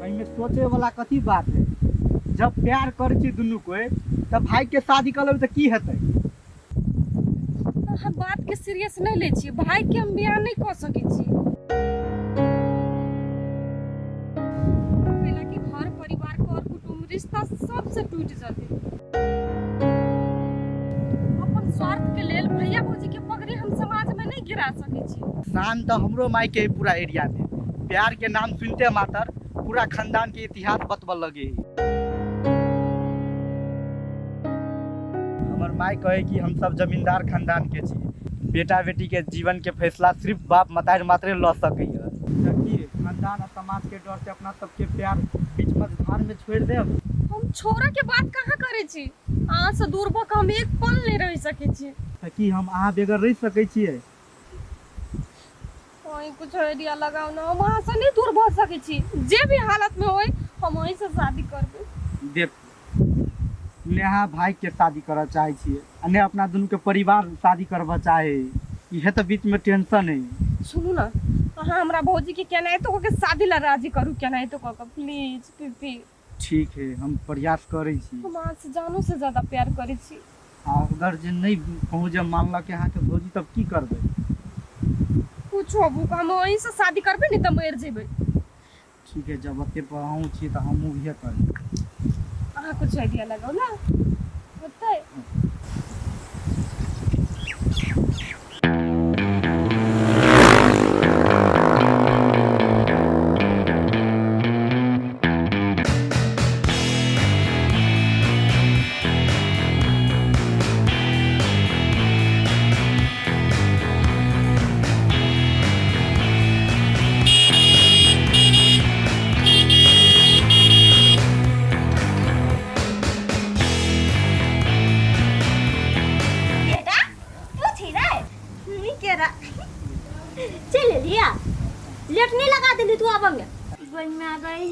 एहिमे सोचे वाला कथी बात है? जब प्यार करै छी दुनू कोई तऽ भाई के शादी कऽ लेबै तऽ की हेतै? अहाँ बात के सीरियस नहि लै छियै। भाई के हम बियाह नहि कऽ सकै छी, कैला कि घर परिवार कर कुटुम्ब रिश्ता सबसे टूटि जेतै। अपन स्वार्थ के लेल भैया भौजी के पगड़ी हम समाज में नहीं गिरा सकै छी। शान तऽ हमरो माय के है पूरा एरिया में। प्यार के नाम सुनते मातर पूरा खानदान के इतिहास बतबऽ लगे है। हमर माय कहे कि हम सब जमींदार खानदान के छी, बेटा बेटी के जीवन के फैसला सिर्फ बाप मतारि मात्रे लऽ सकैया। तऽ की खानदान आ समाज के डर से अपना सबके प्यार बीच मझधार में छोड़ि देब? हम छोड़ऽ के बात कहाँ करै छी? अहाँ से दूर भऽ कऽ हम एक पल नहि रहि सकै छी। तऽ की हम अहाँ बेगर रहि सकै छियै? अहीं कुछ आइडिया लगाउ ने, हम अहाँ से नहि दूर भऽ सकै छी। जे भी हालत में होय हम अहीं से शादी करबै। देखू, ने अहाँ भाई के शादी करऽ चाहै छियै आ ने अपना दुनू के परिवार शादी करबऽ चाहे है। इहे तऽ बीच में टेंशन है। सुनू ने, अहाँ हमरा भौजी के केनाहितो कऽ के शादी ला राजी करू, केनाहितो कऽ के, प्लीज पीपी। ठीक है, हम प्रयास करै छी। हम अहाँ से जानो से ज्यादा प्यार करै छी। आ अगर जे नहि कहूँ जे मानलक अहाँके भौजी तब की करबै? कुछो भूख, हम अहीं से शादी करबै, नहि तऽ मरि जेबै। ठीक है, जब ओते पर अहूँ छी तऽ हमहूँ इहे करबै। अहाँ कुछ आइडिया लगाउ ने, होतै? बेटा तू छी रे? नीके रह। चलि एलियै? लेट नहीं लगा देली तू आबऽ में? गई में गई।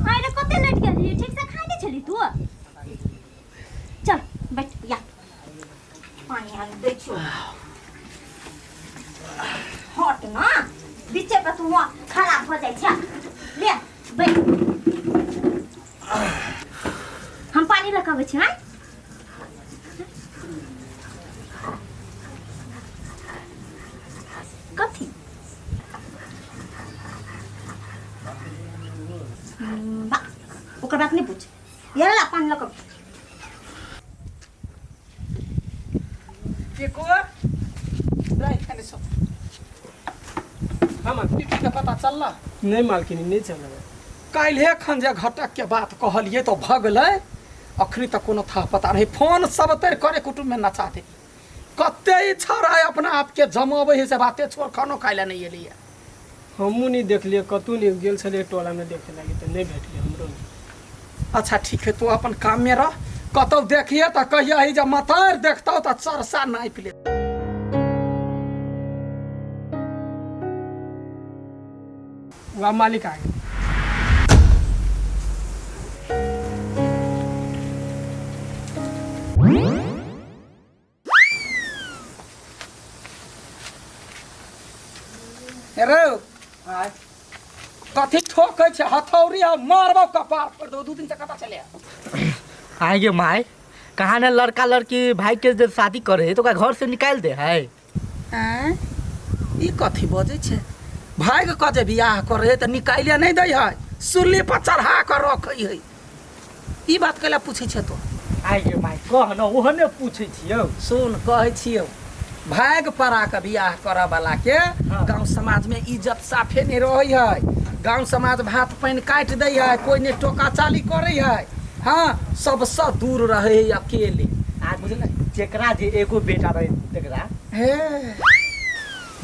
आइ रे, कते लेट गेली? ठीक से खाइ नहीं छली तू? चल बैठ या, पानी आर दै छियौ। हट ना, बीचे पे तू वहाँ खड़ा हो जाइ छै। ले बैठ, हम पानी लऽ कऽ अबै छी। आँय, कथी बा, ओकर बात नहीं पूछ। ये ला पानी लऽ कऽ। टिकू रे, एखन सब हम पीटी के पता चलला? नहीं मालकिनी, नहीं चलल। काल्हि एखन जे घटक के बात कहलिए तो भगलै, अखनी तक कोनो था पता नहीं। फोन सब तर करे कुटुम्ब में नचा दे। कते ई छौड़ा अपना आप के जमाबै है से बाते छोड़, खानो खाइ लए नहीं एलैया। हमहूँ नहीं देखलियै, कतहु नहीं गेल छलियै टोलामे देखे लागी तऽ नहीं भेटलै हमरो। अच्छा ठीक है, तू अपन काम में रह, कतौ देखिए तऽ कहिया ही जे मतार देखतौ तऽ चरसा नापि ले। वह मालिक आ गेल। रे, कथी ठोकै छै हथौड़ी? आ मारबौ कपार पर दो। 2 दिन से कतऽ चले? आइ गे माय, कहाँ ने लड़का लड़की भाई के जब शादी करे है तो ओकरा घर से निकाल दे है। आँय, ई कथी बजै छै? भागि कऽ जे बियाह करै है तऽ निकालिए नहि दै है, सुल्ली पर चढ़ा कऽ रखै है। ई बात कैला पूछै छै तो? आइ गे माय, कह न, ओहने पूछै छियौ। सुन, कहै छियौ, भागि पड़ा कऽ बियाह करऽ वाला के गाँव समाज में इज्जत साफे नहि रहै है। गाँव समाज भात पानि काटि दै है, कोइ नहि टोका चाली करै है। हँ, सबसँ दूर रहै है अकेले। आ बुझलै? जेकरा जे एगो बेटा रहे तेकरा हे,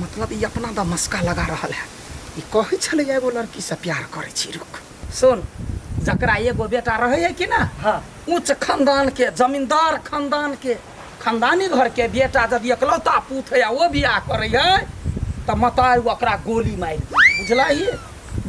मतलब ई अपना द मस्का लगा रहल है। ई कहै छलै एगो लड़की से प्यार करै छी। रुक, सुन, जकरा एगो बेटा रहै है कि ना, ऊँच खानदान के, जमींदार खानदान के, खानदानी घर के बेटा यदि एकलौता पूत है आ ओ बियाह करै है तऽ मताइ ओकरा गोली मारि दै, बुझलही?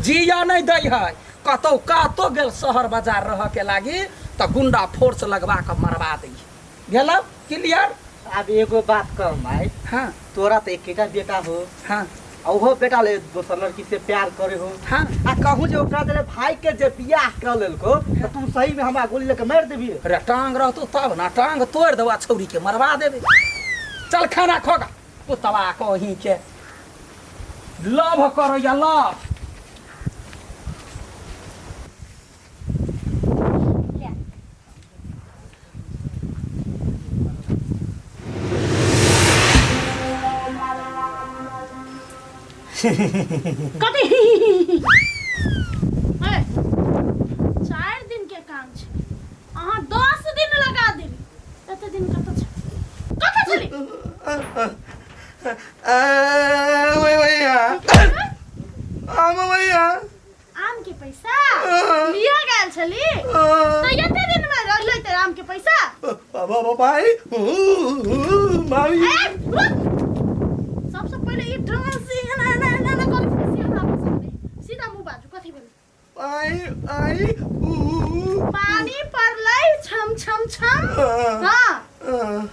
जिया नहि दै है। कतौ कातो गेल शहर बाजार रह के लागी तऽ गुंडा फोर्स लगवा कऽ मरवा दै है। भेलौ क्लियर? आब एगो बात कह माय। हाँ। तोरा तऽ एकेटा बेटा हो। हाँ। आ ओहो बेटा ले दोसर लड़की से प्यार करे हो। हाँ। आ कहूँ जे ओकरा देले भाई के जे बियाह कर लेलको त तू सही में हमरा गोली लेके मार देबी। अरे टांग रहतो तब ना, टांग तोड़ देबो आ छौरी के मरवा देबे। चल खाना खोगा कुतवा कहीं के लव करो या लव। कथी? ए, 4 दिन के काम छै, अहाँ 10 दिन लगा देली। एते दिन कतऽ छै, कतऽ छली? आम के पैसा लिया गेल छली तऽ एते दिन में रहलै तऽ आम के पैसा? ए, रुक। सबसँ पहिले ई डांस एना एना एना एना करै छै, से हमरा पसंद नहि। सीधा मुँह बाजू, कथी भेलै? पानी पड़लै छम छम छम, हाँ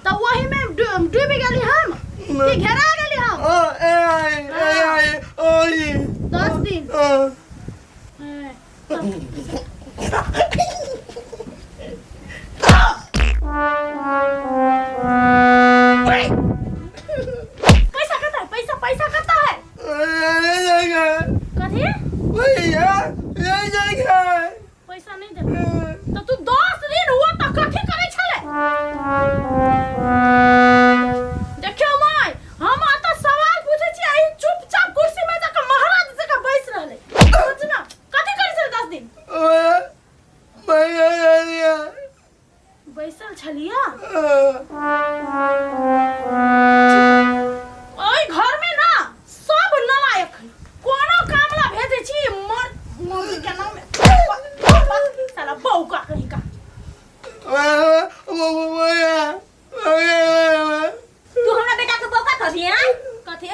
तऽ ओही में डूबि गेली हम कि घेरा गेली हम? 10 दिन। ए, पैसा कता है? पैसा पैसा कता है? कथी पैसा नहीं देबै तऽ तू 10 दिन हुआ तऽ कथी करै छले? देखियौ माय, हम एतऽ सवाल पूछै छी आ ई चुपचाप कुर्सी में जाके महाराज जकाँ बैस रहलै। सोच ना, कथी करै छलै 10 दिन? बैसल छलियै ओहि घर में ना, सब नालायक है। कोनो काम ला भेजै छी मर मम्मी के नाम में साला बौका कहीं का। तू हमरा बेटा के बौका कहबी? हैं? कथी?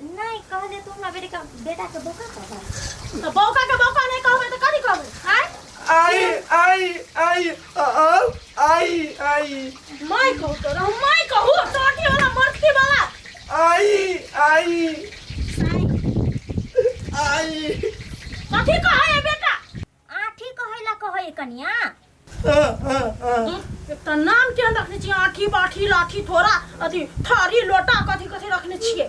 नहीं कहले तू हमरा बेटा के बेटा के बौका कहबा? तऽ बौका के बौका नहीं कहबै तऽ कथी कहबै? आँय, मैं कहू तोरा, मैं कहू चोटी वाला मरती वाला। कथी कहै है बेटा? आठी कहैला कहै कनिया। एकटा नाम केहन रखने छियै, आठी बाठी लाठी थोड़ा अथी थारी लोटा कथी कथी रखने छियै,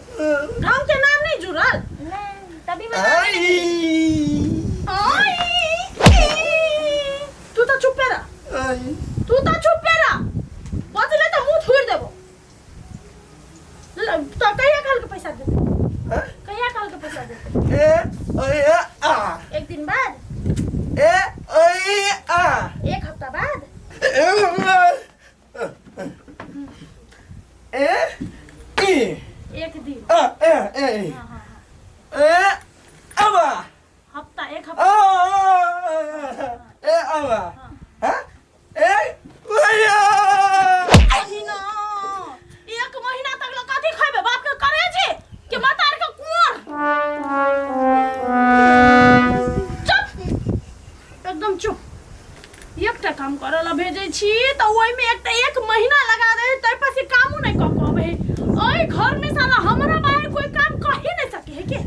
ढंग के नाम नहीं जुड़ल। नहीं तभी मैं आइ, तू तऽ चुप्पे रह, तू तऽ चुप्पे रह, बजले तऽ मुंह थुरि देबो। तऽ कहिया काल के पैसा देते? कहिया काल के पैसा देते? एक दिन बाद, एक हफ्ता बाद। एक दिन, हाँ हाँ हाँ, हफ्ता, एक हफ्ता। महीना, एक महीना तक लोग कथी खैबे? बाप के करे जी के मतार के कुंवर। चुप, एकदम चुप। एकटा काम करे ला भेजै छी तऽ ओहिमे एकटा एक महीना लगा दे, ताहि पर से कामो नहीं कऽ पाबै। ओहि घर में साला हमरा बाहर कोई काम कह ही नहीं सके है के।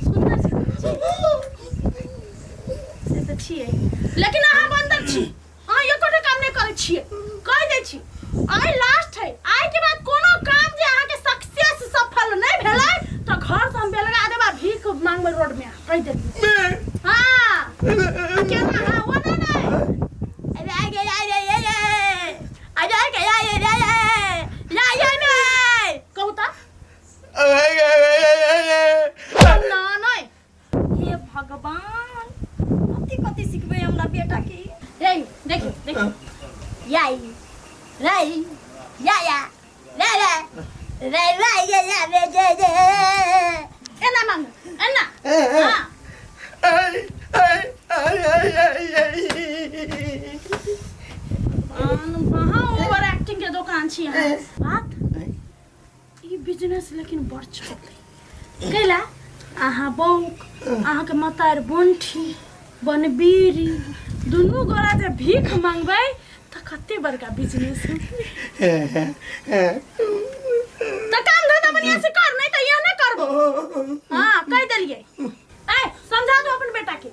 सुन्दर छै से तऽ छियै, लेकिन अहाँ बन्दर छी, अहाँ एकोटा काम नहि करै छियै। कहि दै छी, आइ लास्ट है। आइ के बाद कोनो काम जे अहाँके सक्सेस सफल नहि भेलै तऽ घर से हम बेलगा देब आ भीख मांगबै रोड में, कहि देलियै। हाँ, केना? हाँ, ओ नहि नहि, अरे आइ गे आइ गे ये ये अरे आइ गे आइ गे ये ये ये ये, कहू तऽ ना नहि। हे भगवान, कथी कथी सिखबै हमरा बेटा के। हे देखियौ देखियौ, याई राई या या रा रा रा रा या या रे जे जे। एना मांग एना। हाँ, अहाँ ओवर एक्टिंग के दोकान छी अहाँ। बात ई बिजनेस लेकिन बड़ चलतै, कैला अहाँ बौक, अहाँके मतार बंठी बनबीरी, दुनू गोरा जे भीख मांगबै तऽ कते बड़का बिजनेस तऽ काम धंधा बढ़िया से कर, नहीं तऽ यहाँ नहीं करबो। हाँ, कह देलिए। ए, समझा दो अपन बेटा के।